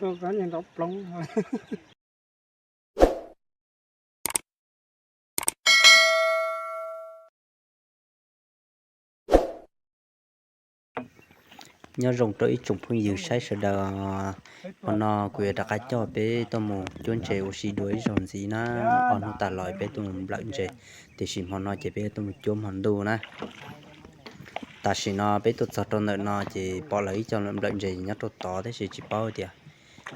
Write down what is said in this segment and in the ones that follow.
Nyob zoo rau ib tsoom phooj ywg sawv daws. Nyob zoo rau ib tsoom phooj ywg saib sawv daws, hmo no kuv yuav rov qab coj peb tuaj mus cuab ntses ua si dua ib zaug ntxiv na. Ob hnub tas los peb tuaj mus nplawm ntses, tiam sis hmo no ces peb tuaj mus cuab hmo ntuj na. Tam sim no peb tuaj txog rau ntawm no ces pom lawv ib co nplawm ntses nyob rau tod tab sis tsis paub tias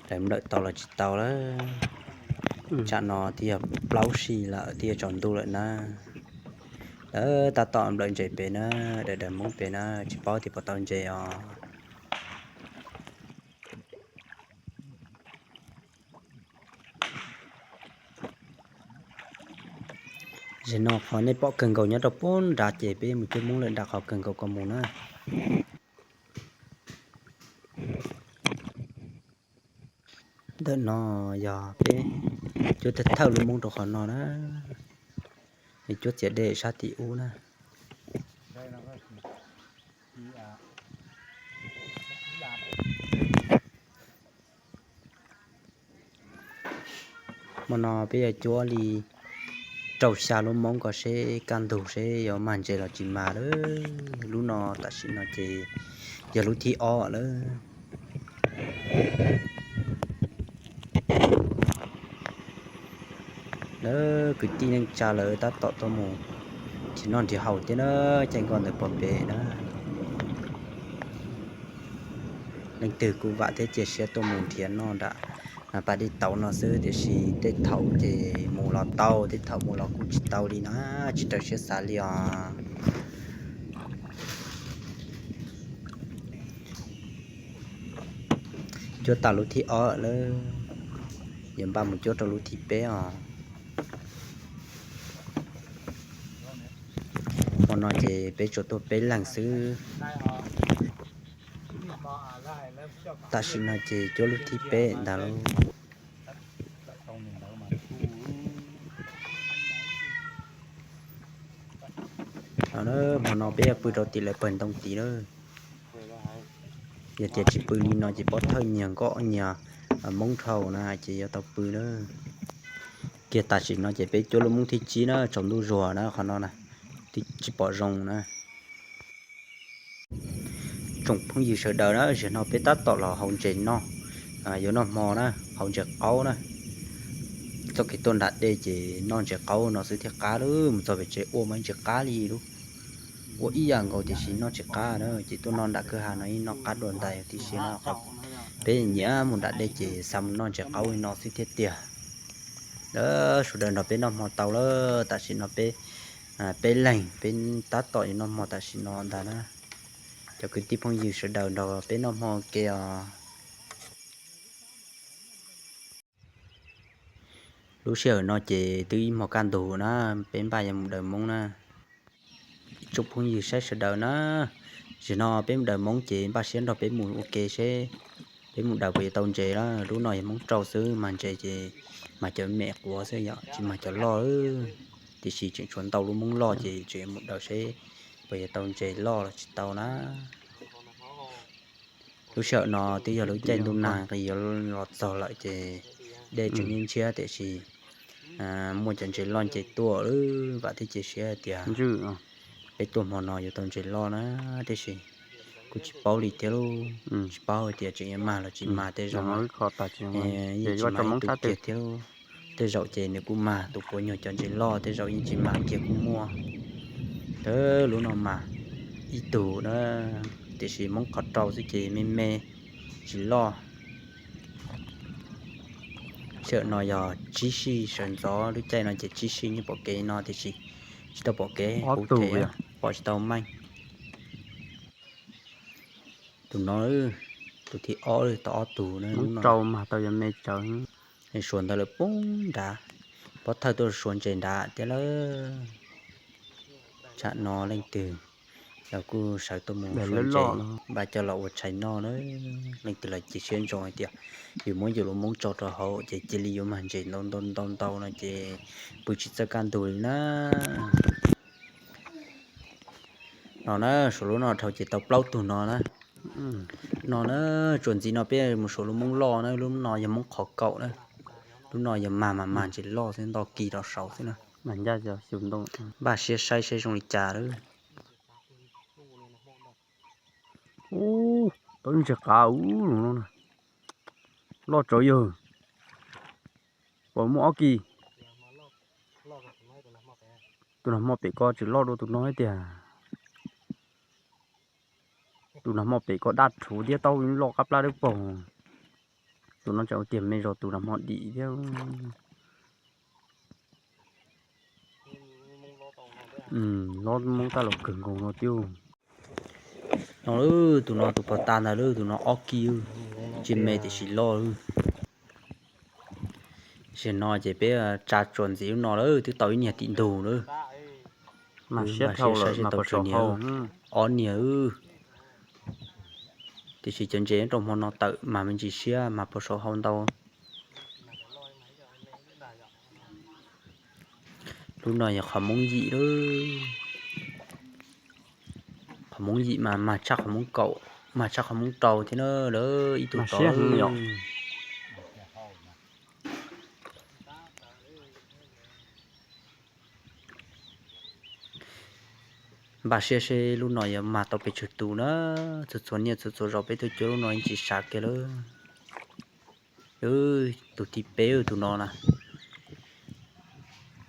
lawv nplawm tau los tsis tau lawm. Tsam no twb yog plaub sij lawm twb yuav tsaus ntuj lawm na. Lawv tab tom nplawm ntses pem na, daws daws Hmoob pem na, tsis paub tias puas tau ntses os. Zaum no qhov nej pom kawg nkaus nyob rau puag nrad ces peb mus cuab Hmoob lawm nram qhov kawg nkaus ko mus na. Ntawm no yog peb cuab thawj thawj lub Hmoob rau qhov no na, cuab txias dej sab tim ub na. Hmo no peb yuav cuab li rau xya lub Hmoob ko seb kaj ntug seb yuav mag ntses los tsis mag lawm. Lub no tam sim no ces yog lub thib ob lawm. Lawv kwv tij neej tsa lawv tab tom tuaj mus nrhiav noj nrhiav haus thiab na, caij nkoj ntawd pom pem na. Leej twg kuj vam thiab cia siab tuaj mus nrhiav noj nram pas dej tauv no xwb, tiam sis tej thaum ces mus los tau, tej thaum mus los kuj tsis tau li na, tsis raws siab xav li os. Cuab tas lub thib ob lawm, yuav npaj mus cuab rau lub thib peb os. Hmo no ces peb tsuas tuaj peb leeg xwb. Tam sim no ces cuab lub thib peb ntag lauj. Hmo no peb yuav pw rau tim lawv pawg ntoo tid lawm. Yog tias tsis pw li no ces pov thawj nyiag nkoj nyiag Hmoob dhau na ces yuav tau pw lawm. Kiag tam sim no ces peb cuab lub Hmoob thib tsib na, tsaus ntuj zuag na qhov no na, tsis pom zoo na. Tsoom phooj ywg sawv daws na, zaum no peb tab tom los hau ntses noj, yuav noj hmo na, hau ntses qaub na. Txoj kev tuaj nram dej ces noj ntses qaub no xwb thiaj qab lub, mus txog pem tsev ua mas ntses qab li lub. Ua ib yam nkaus tiam sis noj tsis qab na, ces tuaj noj nram kwj ha no ib noj qab dua ntais tib si na. Peb nyiam mus nram dej ces xav mus noj ntses qaub li no xwb thiaj tiag. Lawv sawv daws nrog peb noj hmo tau lawm, tam sim no peb peb leeg peb tab tom yuav noj hmo tam sim no ntag na. Cov kwv tij phooj ywg sawv daws nrog peb noj hmo ke os. Lub sij hawm no ces twb ib hmo kaj ntug na, peb npaj yuav mus daws Hmoob na. Ib tsoom phooj ywg saib sawv daws na, zaum no peb mus daws Hmoob ces npaj siab nrog peb mus ua ke seb peb mus daws puas yuav tau ntses na. Lub no yog Hmoob rau xwb, mag ntses ces mag cov me quav xwb yom, tsis mag cov loj. Tiam sis tseem tshuav ntau lub Hmoob loj ces tseem mus daws seb puas yuav tau ntses loj los tsis tau na. Lub sij hawm no twb yog lub caij ntuj nag nqis yuav los txog lawm ces dej tseem ntshiab ntshiab tiam sis muaj cov ntses loj nce tuaj lawm, vam thiab cia siab hais tias peb tuaj hmo no yuav tau ntses loj na, tiam sis kuj tsis paub li thiab lauj, tsis paub hais tias tseem yuav mag los tsis mag, tej zaum yeej tsis mag ib tug kiag thiab lauj. Tej zaum ces nws kuj mag tus puav nyuag cov ntses loj, tej zaum yeej tsis mag kiag kuj muaj. Lub no mas ib tug na, tiam sis Hmoob qhov rau xwb ces me me tsis loj. Sij hawm no yog tsib sij sawv ntxov, lub caij no ces tsib sij nyob pom kev no tiam sis tsis tau pom kev, kuv them pom tsis tau meej. Tus no, tus thib ob, tau ob tug na, rau mag tau yog me tsawv. Suav ntawd lawm poob nrad, pov thawj tuaj suav ntses nrad thiab lawm. Tsam no leej twg los kuj sawv tuaj mus suav ntses, npaj coj los ua tshais noj na. Leej twg los cia siab ntsoov hais tias yus muab yus lub Hmoob tso rau hauv ces cia li yuav mag ntses ntau ntau ntau ntau no ces pw tsis txawj kaj ntug li na. No na, suav lub no dhau ces tau plaub tug no na. No na, tsuas ntxiv no peb mus saum lub moob loj na, lub no yog moob qhov kaum na. Lub no yog mag mas mag ntsis loj xwb, nto kis rau saud xwb na. Npaj siab saib saib zoo li cas lawm. Ub, tau ib ntseg qav ub no, loj tsawv yawg. Puas muaj ob kis? Tus nag hmo pem ko tseem loj dua tus no thiab tiag. Tus nag hmo pem ko daj rhuv thiab taub loj qab plab dawb paug. Tus no tseem ua tiag me zog tus nag hmo dim thiab. Loj moob tab los kawg nkaus no tiag. No lawm, tus no tus pog tas ntag lawm, tus no ob kis, tsis me tiam sis loj lawm. Tam sim no ces peb tsa tsuas ntxiv lub no lawm, twb tau ib niag tim ntug lawm. Mas siab dhau lawm, mas puas saum hau? Ob niag. Tiam sis cov ntses rau hmo no tawm mas me ntsis siab mas puas saum hau ntau. Lub no yog qhov moob yim lawm. Qhov moob yim mas mag tshaj qhov moob kaum, mag tshaj qhov moob rau thiab na lawm, ib tug tod. Npaj siab seb lub no yuav mag tau pes tsawg tus na. Txhua txhua niaj txhua txhua zaus peb tuaj cuab lub no yeej tsis sav kiag lawm. Tus thib peb tus no na,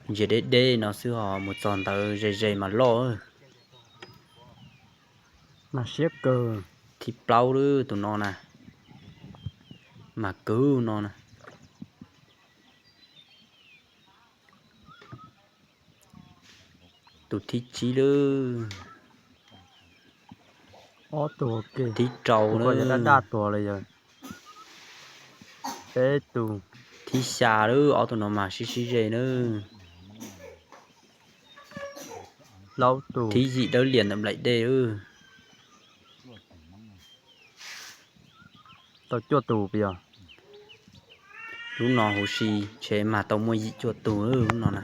ntsia deb deb no xwb ho mus txog ntawd ze ze mas loj. Mag siab kawg. Thib plaub lawm tus no na, mag kawg no na. Tus thib tsib lawm. Ob tug ke. Thib rau lawm. Daj daj tuag li yog peb tug. Thib xya lawm, ob tug no mas sib sib ze na. Plaub tug. Thib yim dawb lias ntawm nplaim dej lawm. Tau cuaj tus puas yog? Lub no huv si ntshe mag tau muaj yim cuaj tus lub no na.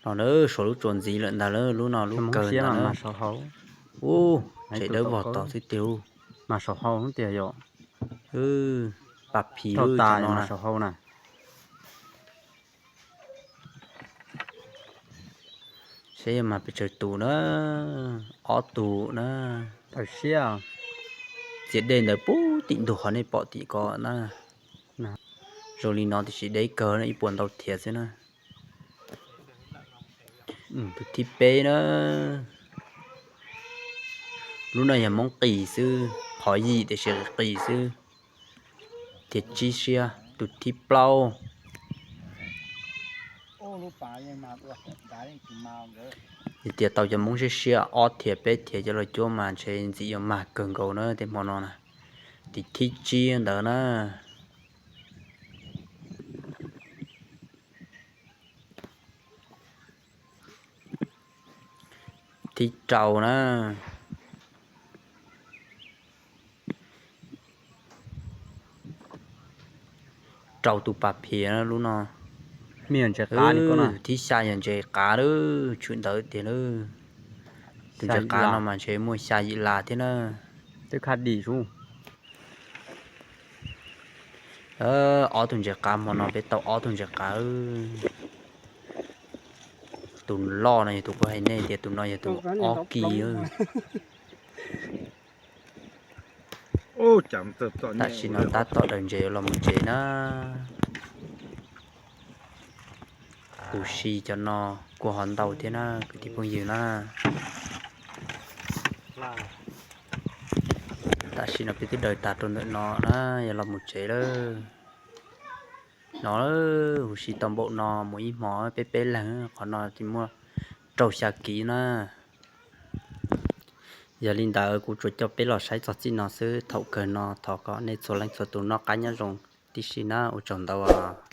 No na, suav lub tsuas ntxiv lawm ntag lawm, lub no lub kawg ntag lawm. Ub, tsev dawb vog tod xwb tiag. Mas saum hau tiag yom. Pas phis lub no na. Saib yog mag pes tsawg tus na, ob tug na. Txiav dej ntawd puag tim ntug qhov nej pom tim ko na. Zoo li no tiam sis deb kawg na, ib puas ntau thiav xwb na. Tus thib peb na, lub no yog moob qis xwb, qhov yim tiam sis qis xwb. Thiab tsib siab, tus thib plaub. Yog tias tau cov moob siab siab ob thiab peb thiab cov los cuab mas ntshe ntxim yuav mag kawg nkaus na tej hmo no na. Tus thib tsib ntawd na. Thib rau na. Rau tus pas phiav lub no. Thib xya yog ntses qav lawm, tshwm ntawd tiag lawm. Tus ntses qav no mas ntshe muaj xya yim las thiab na. Ob tug ntses qav hmo no peb tau ob tug ntses qav. Tus loj no yog tus kuv hais nej tias tus no yog tus ob kis. Tam sim no tab tom daws ntses los mus tsev na. Huv si cov no kuj ho ntau thiab na kwv tij phooj ywg na. Tam sim no peb twb daws tag rau ntawm no na, yog los mus tsev lawm. No huv si tau npaum no, mus ib hmo peb peb leeg, qhov no ces muaj rau xya kiv na. Yog li ntawd kuv tsuas coj peb los saib txog txij no xwb, thaum kawg no thov kom nej txhua leej txhua tus noj qab nyob zoo tib si na, ua tsaug ntau os.